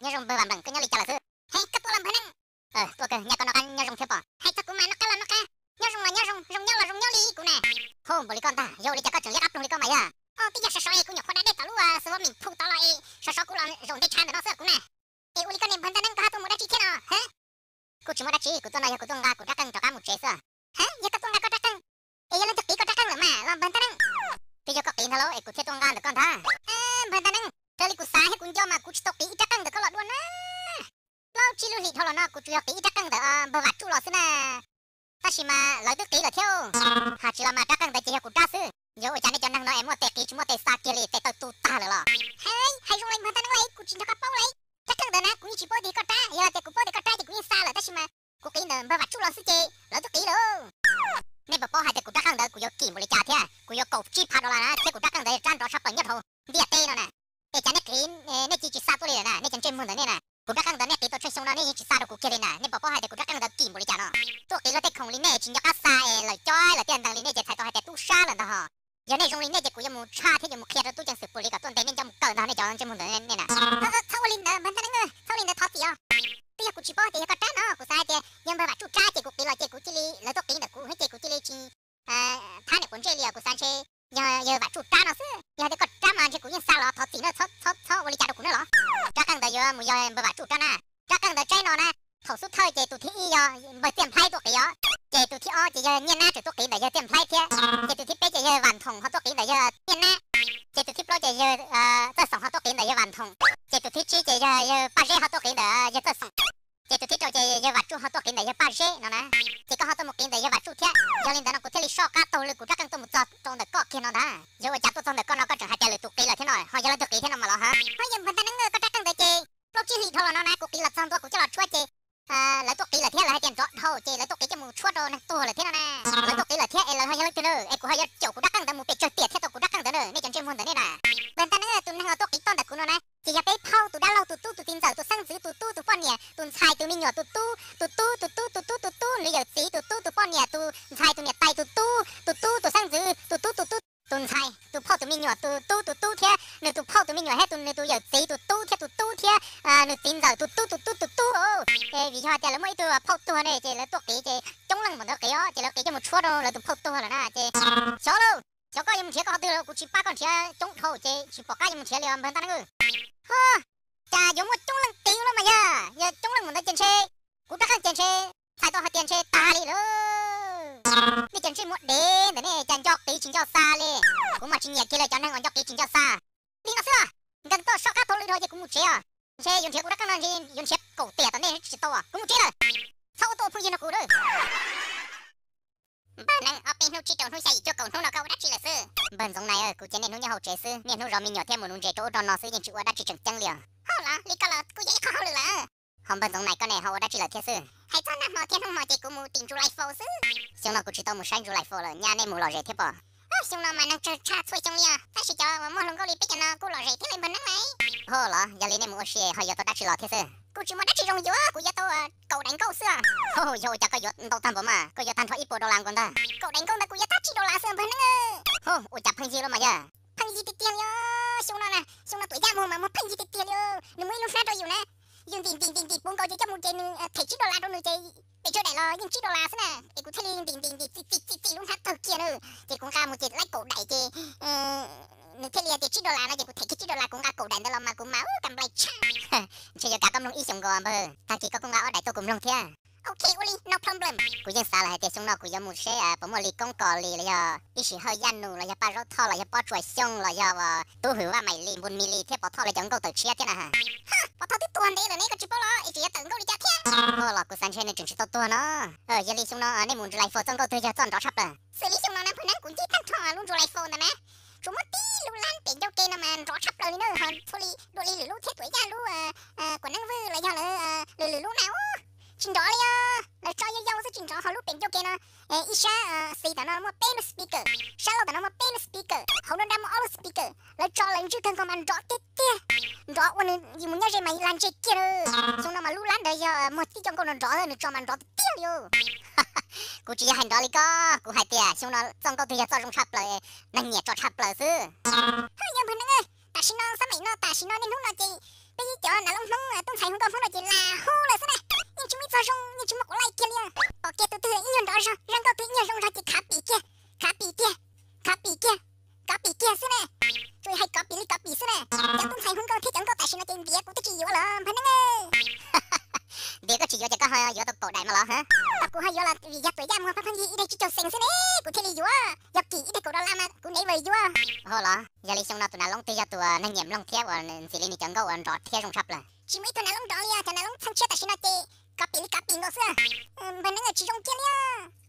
Nyob zoo npawg Vam Npeem, koj nyob li cas lawm xwb? Hais txog kuv mas noj qab los noj qab, nyob zoo los nyob zoo nyob li kuv na. Hu, npaum li koj ntag, yog ua li cas koj tseem liab qab ploog li koj mas yog? Twb yog sov sov es kuv nyuam qhuav da dej tom lub xwb, ua mim phu tod los es sov sov kuv los zaum ntej tshav ntawm no xwb kuv na. Es ua li koj niag npawg Ntaj Neeb, koj ho tuaj mus ua dab tsi thiab no? Kuj tsis muaj dab tsi, kuv tuaj no yog kuv tuaj nqa kuv rab qeej rov qab mus tsev xwb. Yog koj tuaj nqa koj rab qeej, es yog leej twg qiv koj rab qeej lawm mas los npawg Ntaj Neeb? Twb yog koj qiv ntag lauj, es kuv thiaj tuaj nqa ntawm koj ntag. Npawg Ntaj Neeb, raws li kuv xav thiab kuv nco mas kuv tsis tau qiv ib rab qeej ntawm koj los dua na. Plaub tsib lub hlis dhau los no kuv tsuas yog qiv ib rab qeej ntawm npawg Vam Tsuj los xwb na. Tab sis mas lawv twb qiv lawm thiab. Hais tsis los mas rab qeej ntawd ces yog kuv rab xwb. Yog ua cas nej cov neeg no es muaj tes qiv tsis muaj tes xa kiag li, tes taw tu tag lawm los? Hais zoo li npawg Ntaj Neeb lauj, kuv tsis nco qab paub lauj. Rab qeej ntawd na kuv yeej tsis paub tias koj rab, yog tias kuv paub tias koj rab ces kuv yeej xa lawm, tab sis mas kuv qiv ntawm npawg Vam Tsuj los xwb ces lawv twb qiv lawm. Nej puas paub hais tias kuv rab qeej ntawd kuv yuav kim npaum li cas thiab? Kuv yuav kaum tsib phav dollar na, thiab kuv rab qeej ntawd rab nrov tshaj plaws nyob rau ntiaj teb no na. Es cas nej qiv, nej cia li tsis xa tuaj li lawm na, nej cov ntsej muag ntawm nej na. Kuv rab qeej ntawd nej qiv tau tsawg xyoo no nej yeej tsis xa rau kuv kiag li na, nej puas paub hais tias kuv rab qeej ntawd kim npaum li cas no? Tuaj qiv luag tej khoom li nej tsis nco qab xa es lawv cob lawm thiaj nteeg li nej ces txhais tau hais tias tub sab lawm ntag hos. Yog nej zoo li nej ces kuv yuav mus tshaj thiab yuav mus qhia rau tub ceev xwm pus li kom tuaj ntes nej nco mus kawm ntag nej cov ntsej muag ntawm nej na. Txhob ua li ntawd npawg Ntaj Neeb, txhob ua li ntawd thov txim os. Twb yog kuv tsis paub tias yog koj rab no, kuv xav hais tias yog npawg Vam Tsuj rab ces kuv qiv los ces kuv cia li, lawv tuaj qiv ntawm kuv thiab ces kuv cia li tsis thab niam quav ntsej li os, kuv xav ntshe yog yawg Vam Tsuj rab no xwb. Yog tias koj rab mas ntshe kuv yeej xa los thov txim na, txhob txhob ua li cas rau kuv na los. Rab qeej ntawd yuav mus yog npawg Vam Tsuj rab na. Rab qeej ntawd tsaib no na, thaum xub thawj ces tus thib ib yog npawg Txiaj Nplhaib tuaj qiv os, ces tus thib ob ces yawg Nyiaj Nab tseem tuaj qiv ntawm yawg Txiaj Nplhaib thiab, ces tus thib peb ces yawg Vam Thoom ho tuaj qiv ntawm yawg Nyiaj Nab, ces tus thib plaub ces yawg Txawj Xoom ho tuaj qiv ntawm yawg Vam Thoom, ces tus thib tsib ces yog yawg Paj Zeb ho tuaj qiv ntawm yawg Txawj Xoom, ces tus thib rau ces yawg Vam Tsuj ho tuaj qiv ntawm yawg Paj Zeb no na. Ces koj ho tuaj mus qiv ntawm yawg Vam Tsuj thiab, yog li ntawd no kuv thiaj li soj qab taug lw kuv rab qeej tuaj mus txog rau ntawm koj kiag no ntag. Yog ua cas tuaj txog ntawm koj no koj tseem hais tias lwm tus qiv lawm thiab no, ho yog leej twg qiv thiab no mas los ha? Ho yog npawg Ntaj Neeb, koj rab qeej ntawd ces plaub tsib hlis dhau los no na kuv qiv los txog ntua kuv coj los tshuab ces lawv tuaj qiv lawm thiab, lawv hais tias nrov dhau ces lawv tuaj qiv coj mus tshuab rau neeg tuag lawm thiab no na. Lawv tuaj qiv lawm thiab es lawv ho yog leej twg na, es kuv ho yuav caum kuv rab qeej ntawd mus pem tsawg tiam thiaj tau kuv rab qeej ntawd na, nej cov ntsej muag ntawm nej na. Npawg Ntaj Neeb, tus neeg uas tuaj qiv toj ntawm kuv no na ces yog peb phauj, tus dab laug tus tub tus txiv ntxawm tus xeeb ntxwv tus tub tus poj niam tus ntxhais tus me nyuam tus tub tus tub tus tub tus tub nws yawm txiv tus tub tus poj niam tus ntxhais tus niam tais tus tub tus tub tus xeeb ntxwv tus tub tus tub tus ntxhais tus phauj tus me nyuam tus tub tus tub thiab nws tus phauj tus me nyuam thiab tus nws tus yawm txiv tus tub thiab tus tub thiab nws txiv ntxawm tus tub tus tub tus tub. Vim yog tias lawv muaj ib tug phauj tuag ne ces lawv tuaj qiv ces coob leej npaum ntawd qiv os, ces lawv qiv coj mus tshuab rau lawv tus phauj tuag lawm na ces xyov lauj. Xyov koj yuav mus nrhiav koj qhov twg los kuv tsis pab koj nrhiav, coob dhau ces tsis pom qab yuav mus nrhiav li os npawg Ntaj Neeb. Ho, cas yuav muaj coob leej qiv los mas yog, yog coob leej npaum ntawd ces ntshe kuv rab qeej ces ntshe txhais tau hais tias ntshe tag li lawm. Nej cov ntsej muag dev ntawm nej cas nco qiv tsis nco xa li. Kuv mas tsis nyiam kiag li cov neeg uas nco qiv tsis nco xa. Li no xwb los, nkawd tuaj soj qab taug lw dhau ces kuv mus tsev os. Ntshe yuav nrhiav kuv rab qeej no ntshe yuav nrhiav kaum tiam tom ntej tsis tau os, kuv mus tsev lawm. Txhob ua tuaj phooj ywg no kuv lawm. Npawg Neeb, ob peb hnub tsib rau hnub xya yim cuaj kaum hnub no koj ua dab tsi lawm xwb? Npawg Ntxoov Nais, kuv cia niaj hnub nyob hauv tsev xwb, niaj hnub zov me nyuam thiab mus nuv ntses rau ub rau no xwb, yeej tsis ua dab tsi tseem ceeb li os. Ho los li koj los kuj yog ib qho hauj lwm lawm. Ho npawg Ntxoov Nais koj ne ho ua dab tsi lawm thiab xwb? Hais txog nag hmo thiab hnub hmo ces kuv mus tim Ntsujlais Faus xwb. Xyoo no kuv tsis tau mus saib Ntsujlais Faus lawm, nyaj nej mus lom zem thiab pob? Xyoo no mas neeg tsawg tshaj txhua xyoo li os, tab sis cov uas muaj hluas nkauj li peb cov no kuj lom zem thiab li npawg Neeb lauj. Ho los yog li nej mus ua si ho yuav tau dab tsi los thiab xwb? Kuv tsis muaj dab tsi zoo yuav, kuv yuav tau kaum daim nkauj xwb. Ho, yog ua cas koj yuav ntau tag npaum mas, koj yuav tag nrho ib puas dollar nkaus ntag. Kaum daim nkauj ntawd kuv yuav tag tsib dollar xwb npawg Neeb. Ho, ua cas pheej yig los mas yog? Pheej yig tiag tiag li os, xyoo no na, xyoo no tuam yaj muag mas muag pheej yig tiag tiag li. Nws muaj ib lub hnab rau yus na, yus ntim ntim ntim ntim puv nkaus ces coj mus ces nws them tsib dollar rau nws ces pes tsawg daim los yeej tsib dollar xwb na. Es kuv thiaj li ntim ntim ntim txim txim txim txim lub hnab tawg kiag na, ces kuv nqa mus ces laib kaum daim ces nws thiaj li tias tsib dollar no ces kuv them kiag tsib dollar kuv nqa kaum daim ntawd los mas kuv mas kam nplai tshaj. Ntshe yuav kav koj mloog ib xyoos nkaus npawg, tag kis koj kuj nqa ob daim tuaj kuv mloog thiab. Ok, ua li no problem. Kuv yeej xav lawm hais tias xyoo no kuv yuav mus seb puas muaj Lis Koob Kos Lis los yog Ib Sim Hawj Yaj Nus los yog Paj Zaub Thoj los yog Pob Tsuas Xyooj los yog Tub Hwm Vaj Maim Lis, Npus Mis Lis thiab Pov Thoj lawv cov nkauj tawm tshiab thiab na. Pov Thoj twb tuag ntev lawm ne, koj tsis paub los es tseem yuav tawm nkauj li cas thiab? Ho los kuv xav ntshe nws tseem tsis tau tuag no. Yog li xyoo no nej mus Ntsujlais Faus txoj nkauj twg yog txoj nrov tshaj plaws? Xws li xyoo no na npawg Neeb, kuv ncig thaj nrho lub Ntsujlais Faus ntawd na, tsuas muab tib lub lab pem ncauj ke no mas nrov tshaj plaws li na, ho txhua li dua li lwm lub thiab tuam yaj lub Kuam Neeb Vwj los yog lawv lwm lwm lub na, tsis nrov li os, lawv tso yau yau xwb tsis nrov, ho lub pem ncauj ke no ib sab xis tom no muaj peb lub speaker, sab laug tom no muaj peb lub speaker, hauv no dab muaj ob lub speaker, lawv tso lawv ntswj kawg nkaus mas nrov tiag tiag, nrov ua nws yus mus nyob ze mas lag ntseg kiag. Xyoo no mas lub lab ntawd yog muag tib co nkauj no nrov nws tso mas nrov tiag tiag li. Kuv tsis yog hais nrov li koj, kuv hais tias xyoo no txoj nkauj twg yog txoj zoo tshaj plaws, neeg nyiam tso tshaj plaws xwb. Yog npawg Neeb, tam sim no xab maim no tam sim no niaj hnub no ces peb ib cov nav loob Hmoob Tub ntxhais hu nkauj Hmoob no ces lam hu lawm xwb na, yeej tsis muaj ib txog zoo, yeej tsis muaj quav laij kiag li. Pom kiag tus twg ib nyuag nrov zog, zoo nkauj twg ib nyuag zoo zog ces copy kiag, copy kiag, copy kiag xwb na. Tsuas hais copy li copy xwb na. Cov tub ntxhais hu nkauj thiab cov nkauj tam sim no ces ntiav kuv twb tsis yuav los npawg Neeb. Ntiav koj tsis yuav ces koj ho yuav tau kaum daim mas los? Tau kuv ho yuav los vim yog Tuam Yaj muag phab pheej yig ib daim tsib caug xees xwb ne, kuv thiaj li yuav. Yog kim ib daim kaum dollar mas kuv never yuav. Ho los yog li xyoo no tus nas loob twg yog tus neeg nyiam mloog thiab uas ntxim li nws cov nkauj uas nrov thiab zoo tshaj plaws? Tsis muaj ib tug nas loob nrov li, cov nas loob txheej tshiab tam sim no ces copy li copy nkaus xwb. Npawg Neeb tsis zoo kiag li.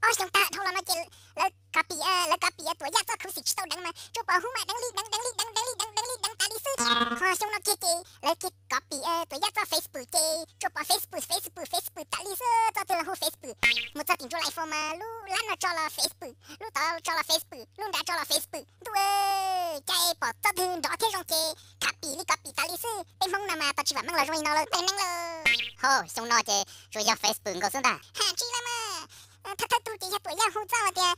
Ob xyoo tag dhau los no ces lawv copy, lawv copy Tuam Yaj txoj khuv xim tsis tau deev mas tsuas pom hu mas deev li deev, deev li deev, deev li deev, deev li deev tas li xwb. Ho xyoo no kiag ces lawv kiag copy Tuam Yaj txoj Facebook ces tsuas pom Facebook, Facebook, Facebook tas li xwb, txoj twg los hu Facebook. Mus txog tim ntsuj lais phone mas lub lab no tso los Facebook, lub tod tso los Facebook, lub nrad tso los Facebook. Ntuj, cas pom txoj twg nrov thiab zoo ces copy li copy tas li xwb. Peb Hmoob no mas tau tsis vam meej los zoo li no lawm npawg Neeb lawm. Ho xyoo no ces tsuas yog Facebook nkaus xwb ntag. Ham tsis li mas, thawj thawj tug ces yog Tuam Yaj hu txoj hais tias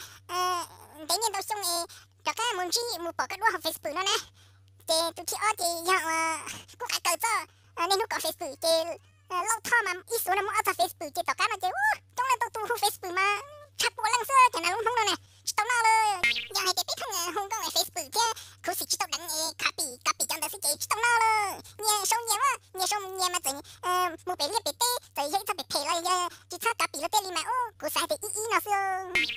ntev niaj ntau xyoo es rov qab mus ntsib mus pom koj duab hauv Facebook no na. Ces tus thib ob ces yog uas kuj qav kaws txoj, niaj hnub kov Facebook ces Lauj Thoj mas ib xuv no muaj ob txoj Facebook ces tom qab no ces coob leej ntau tus hu Facebook mas tshaj pua leej xwb cov nas loob Hmoob no na. Tsis tau noj lawm. Yog hais tias peb pheej hu nkauj Facebook thiab khuv xim tsis tau deev es copy copy cov ntawd xwb ces tsis tau noj lawm. Nyias sau nyias, nyias sau nyias mas txawm mus pem liaj pem teb txawm yog ib txoj pem phem los yog tsis txhob copy luag tej li mas kuv xav hais tias ib ib no xwb.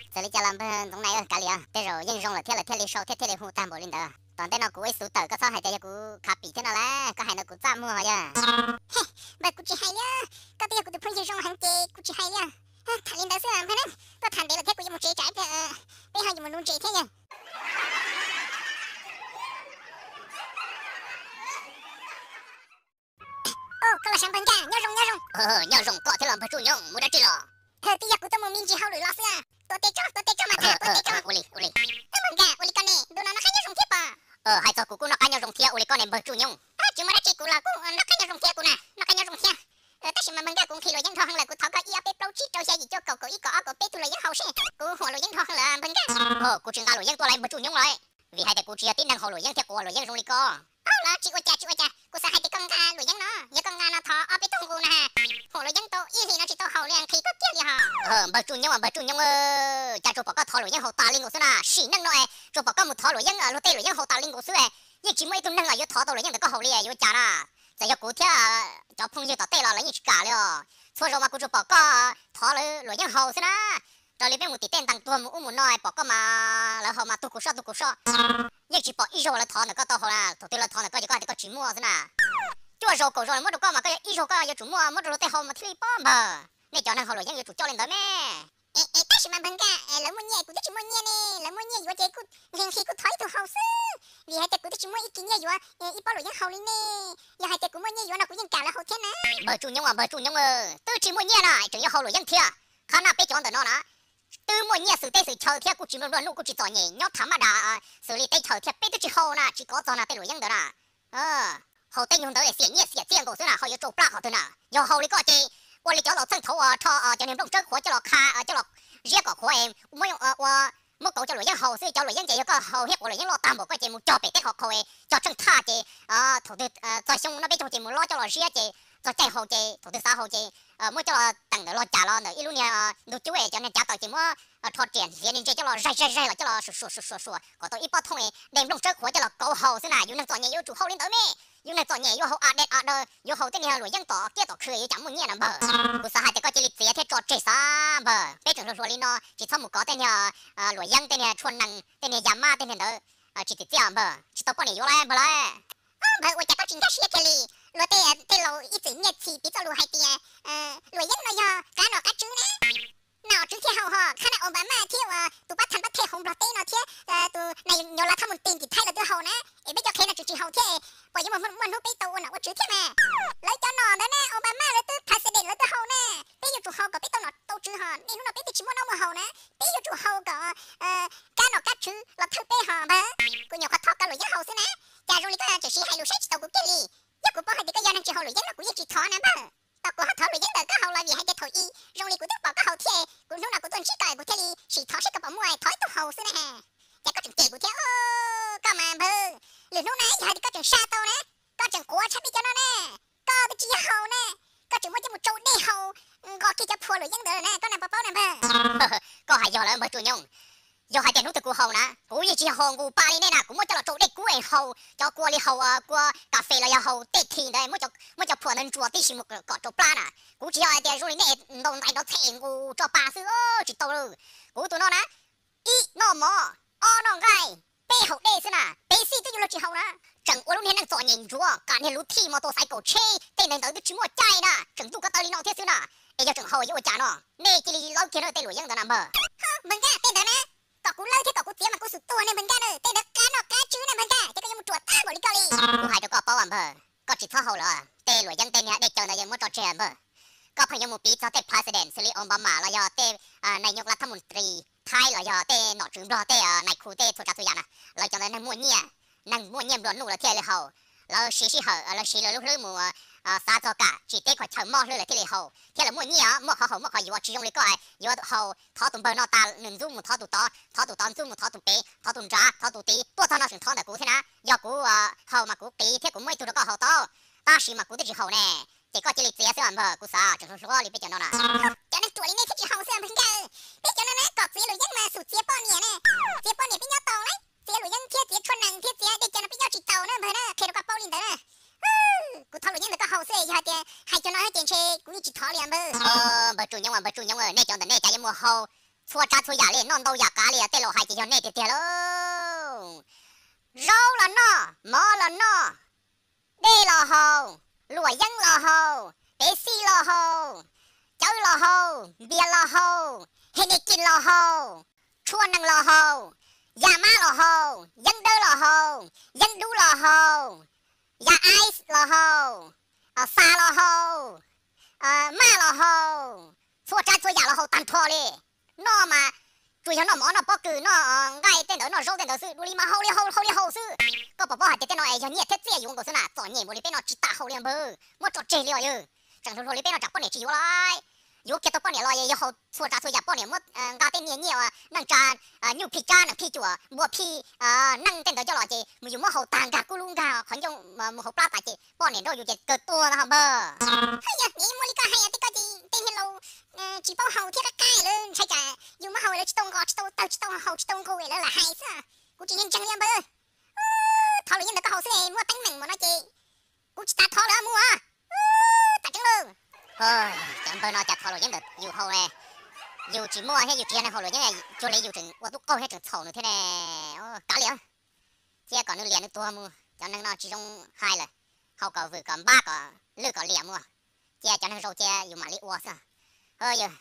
Txawm li cas los npawg Ntxoov Nais, kav liam, tej zaum yeej zoo lawm thiab lawv thiaj li sau thiab thiaj li hu tag npaum li ntawd. Tom ntej no kuv ua ib xuv tawm koj txhob hais tias yog kuv copy thiab no las, koj hais ntawd kuv txaj muag yog. Npawg, kuv tsis hais li, koj twb yog kuv tus phooj ywg zoo heev ces kuv tsis hais li. Tham li ntawd xwb npawg, tuaj tham ntev lawm thiab kuv yuav mus tsev tsam peb ho yuav mus nuv ntses thiab yog. Koj los sav npawg Nkaj, nyob zoo nyob zoo. Nyob zoo koj thiab los npawg Tsuj Nyoog, mus dab tsi los? Twb yog kuv tuaj mus me ntsis hauj lwm los xwb. Tuav tes tso, tuav tes tso mas tham, tuav tes tso. Ua li, ua li. Npawg Nkaj, ua li koj ne, ntu no noj qab nyob zoo thiab pob? Hais txog kuv kuj noj qab nyob zoo thiab, ua li koj ne npawg Tsuj Nyoog? Tsis muaj dab tsi, kuv los kuj noj qab nyob zoo thiab kuv na, noj qab nyob zoo thiab. Tab sis mas npawg Nkaj, kuv nqhis luam yeeb nrho heev lawm, kuv thov koj ib ob peb plaub tsib rau xya yim cuaj kaum kaum ib kaum ob kaum peb tug luam yeeb haus seb, kuv huam luam yeeb nrho heev lawm npawg Nkaj. Kuv tsis nqa luam yeeb tuaj li npawg Tsuj Nyoog lawm, vim hais tias kuv tsis yog tib neeg haus luam yeeb thiab quav luam yeeb zoo li koj. Los tsis ua cas, tsis ua cas, kuv xav hais tias koj nqa luam yeeb no, yog koj nqa no thov ob peb tug nqus na, huam luam yeeb tau ib hlis no tsis tau haus li nqhis koj kiag li hos. Npawg Tsuj Nyoog, npawg Tsuj Nyoog, cas tsuas pom koj thov luam yeeb haus tas li nkaus xwb na, sim neej no es tsuas pom koj mus thov luam yeeb luag tej luam yeeb haus tas li nkaus xwb, yeej tsis muaj ib tug neeg yuav thov tau luam yeeb ntawm koj haus li, yuav cas na? Txawm yog kuv thiab cov phooj ywg tom tej los lawv yeej tsis kam li os. Txhua zaus mas kuv tsuas pom koj thov lawv luam yeeb haus xwb na. Raws li peb mus tim tej ntees tuag mus ub mus no pom koj mas lawv haus mas tug kuv soj tug kuv soj. Yeej tsis pom ib zaug lawv thov ntawm koj tau haus na, thaum twg lawv thov ntawm koj ces koj hais tias koj tsis muaj xwb na. Cuaj zaus kaum zaus lawv muab rau koj mas koj yog ib zaug koj yuav tsum muaj, muab rau luag tej haus mas thiaj li pob npawg. Nej cov neeg haus luam yeeb yuav tsum coj li ntawd me. Es tab sis mas npawg Nkaj, lawv muaj nyiaj kuv twb tsis muaj nyiaj ne, lawv muaj nyiaj yuav ces kuj nqhis nqhis kuj thov ib tug haus xwb, vim hais tias kuv twb tsis muaj ib kis nyiaj yuav ib pob luam yeeb haus li ne. Yog hais tias kuv muaj nyiaj yuav no kuv yeej kam lawv haus thiab na. Npawg Tsuj Nyoog, npawg Tsuj Nyoog, twb tsis muaj nyiaj na tseem yuav haus luam yeeb thiab. Qhov no peb cov ntawm no na, twb muaj nyiaj xwm teb xwm chaw thiab kuj tsis nplua nuj kuj tsis txom nyem nyob tham maj das xws li teb chaws thiab peb twb tsis haus na, tsis kov txog na tej luam yeeb ntawd na. Haus tej nyuag ntawd xiam nyiaj xiam txiaj nkaus xwb na, ho yuav tsau plab qhov twg na. Yog haus li koj ces ua li cov laus txheej thaud uas rho cov niag nplooj tsawb qhuav coj los qha, coj los ziab kom qhuav es muab, ua, muab kauv cov luam yeeb haus xwb. Cov luam yeeb ces yog koj haus thiab quav luam yeeb loj tag npaum koj ces mus cog pem teb qhov qhaus es cog tsheej thaj ces thaum twg txog xyoo noj peb caug ces mus lob coj los ziab ces txog caij haus ces thaum twg xav haus ces muab coj los teem ntawm log cas los ntawm ib lub niag ntug cub es cov niag cav taws ces muab rho riam hliav niag ntses coj los zaig zaig zaig los coj los suam suam suam suam kom tau ib pob thooj es de nplooj tsawb qhuav coj los kauv haus xwb na. Yus neeg txom nyem yuav tsum haus li ntawd me. Yus neeg txom nyem yuav haus a dej a daw, yuav haus tej niag luam yeeb tom kiab tom khw yuav cas muaj nyiaj na npawg. Kuv xav hais tias koj cia li txiav thiab tso tseg xav npawg, peb tseem hluas hluas li no tsis txhob mus kov tej niag luam yeeb tej niag tshuaj nees tej niag yas mab tej niag ntawd. Tsis txiv txiaj npawg, tsis tau poj niam yuav lawm npawg lawm. Npawg ua cas koj tsis nkag siab kiag li? Luag tej, tej laus ib txwm nyiaj txhis piv txoj lus hais tias luam yeeb no yog qab nom qab tswv ne. Nom tswv thiaj haus ho, qhab na Obama thiab uas tus pab tham pab them hauv Nplog teb no thiab tus nais nyov lav thaj mus tis tim Thaib lawv twb haus na, es peb cov qhev no tseem tsis haus thiab, puas yuav muaj hnub peb tau ua nom ua tswv thiab mas? Lawv cov nom ntawd ne, Obama lawv twb president lawv twb haus na, peb yuav tsum haus kom peb tau nom tau tswv ho, niaj hnub no peb twb tsis muaj noj muaj haus na, peb yuav tsum haus kom kab nom kab tswv los thawj peb ho npawg. Kuv nyuam qhuav thov koj luam yeeb haus xwb na, cas zoo li koj tseem siv hais lus saib tsis taus kuv kiag li. Yog kuv paub hais tias koj yog neeg tsis haus luam yeeb no kuv yeej tsis thov na npawg. Tau kuv ho thov luam yeeb ntawm koj haus los vim hais tias thaum i zoo li kuv twb pom koj haus thiab, kuv hnub no kuv tuaj ntsib koj kuv thiaj li sim thov seb koj puas muaj, thov ib tug haus xwb na. Cas koj tseem cem kuv thiab, koj mas npawg, lwm hnub na yog hais tias koj tseem saj tau na, koj tseem quav tshaj peb cov no na, koj twb tsis yog haus na. kiag cov phua luam yeeb ntawd na, koj na puas paub na npawg? Koj hais yog lawm npawg Tsuas Nyoog. Yog hais tias hnub twg kuv haus na, kuv yeej tsis haus nqus pa li nej na, kuv muab coj los rau dej kub es haus, cov kua li haus kua kas fes los yog haus tej thi ntawd, muab cov phua ntawd ntsuas tib si mus kom rau plab na. Kuv tsis yog hais tias zoo li nej ntaus ntais nrov txhej nqus tso pa xwb, tsis tau li. Kuv tus no na, ib noj mov, ob noj nqaij, peb haus dej xwb na, peb xij twb yuav luag tsis haus na. Tseem ua lub niag neej txom nyem ntsuav, kam niag luv thij mos tua xaiv kaum tsheb tej ntawd ntawd twb tsis muaj caij na, tseem ntuj ko taw li no thiab xwb na. Es yog tseem haus yuav ua cas no? Nej cia li lawb kiag na tej luam yeeb ntawd na npawg. Npawg Nkaj, tej ntawd na, kom kuv lawb thiab kom kuv txiav mas kuv xum tuag ne npawg Nkaj na, tej ntawd qab noj qab tswv ne npawg Nkaj, ces koj yuav mus ruam tag npaum li koj li. Kuv hais rau koj paub as npawg, koj tsis txhob haus lawm, tej luam yeeb tej niag dej cawv ntawd yeej muab tso tseg npawg. Koj pheej yuav mus piv txog tej president xws li Obama los yog tej nais nyuj la thab mus ris Thaib los yog tej nom tswv Nplog tej nais khu tej txhua tsav txhua yam na, lawv cov ntawd neeg muaj nyiaj, neeg muaj nyiaj nplua nuj lawv thiaj li haus. Lawv siv sij hawm, lawv siv lawv lub hlwb mus xav txog kam tsim teb kho chaw mob hlwb lawv thiaj li haus, thiab lawv muaj nyiaj os, muaj qhov haus muaj qhov yuav, tsis zoo li koj yuav haus thov tus npawg no tas nws ntxub mus thov tus tod, thov tus tod ntxub mus thov tus pem, thov tus nrad, thov tus tid, tuaj txog no tseem thov ntawm kuv thiab na. Yog kuv haus mas kuv qiv thiab kuv muab ib tug rau koj haus tau, tab sis mas kuv twb tsis haus ne. Ces koj cia li txiav xwb npawg, kuv xav tseem hluas hluas li peb cov no na. Cov neeg ruam li nej thiaj tsis haus xwb npawg Nkaj. Peb cov no na kom txiav luam yeeb mas xum txiav poj niam ne, txiav poj niam peb nyob tau na, txiav luam yeeb thiab txiav tshuaj nees thiab txiav dej cawv no peb nyob tsis tau na npawg na, qhia rau koj paub li ntawd na. Kuv thov luam yeeb ntawd koj haus xwb, yog hais tias hais cov no ces ntshe kuv yeej tsis thov li npawg. Npawg Tsuas Nyoog, npawg Tsuas Nyoog, nej cov ntawm nej cas yuav muaj haus txhua tsav txhua yam li, noj ntau yam qav li, tej laus hais ces yog nej tiag tiag lauj. Zaub los noj, mov los noj, dej los haus, luam yeeb los haus, pev xij los haus, cawv los haus, npias los haus, he ne kis los haus, tshuaj nees los haus, yas mab los haus, yeeb dawb los haus, yeeb dub los haus, yas ice los haus, xa los haus, maj los haus, txhua tsav txhua yam los haus tag nrho li. Noj mas tsuas yog noj mov noj pob kws noj nqaij tej ntawd noj zaub tej ntawd xwb, dua li mas haus li haus haus li haus xwb. Koj puas paub hais tias tej no es yog nyiaj thiab txiaj yuav nkaus xwb na, txom nyem npaum li peb no tsis tas haus li npawg, muab tso tseg li os yawg. Tseem hluas hluas li peb no tsam poj niam tsis yuav lawm. Yuav kiag tau poj niam los yuav haus txhua tsav txhua yam, poj niam muab nqa tej nyiaj nyiaj uas neej tsa nyuj phij tsab neej phij cuam npua phij neej tej ntawd coj los ces mus yus muab haus tag nkag kub lub nkag qhov ncauj mus hauv plab tas ces poj niam nrauj yus ces kawg tuag ntag ho npawg. Yog muaj li koj hais tej ko ces tej niag laus tsis paub haus thiab qab qab lawv ntshai tsam yus muab haus lawv tsis tau nqos tsis tau tawg tsis tau haus tsis tau nqus lawv lam hais xwb. Kuv tsis ntseeg li npawg. Thov luam yeeb ntawd koj haus xwb muaj teeb meem mus no ces kuv tsis tas thov lawm mus. Tam tseeb lawm. Cov npawg no cas thov luam yeeb ntawd yus haus, yus tsis muaj thiab yus tsis yog neeg haus luam yeeb, cuag li yus tseem ua tub qaug thiab tseem txhaum nws thiab ne. Kav liam, cia kom nws liam nws tuag mus, cov neeg no tsis zoo hais lawm. Haus kom vwm kom npab kom lwj kom liam mus, cia cov neeg zoo cia yus mam li ua xwb. Yawg,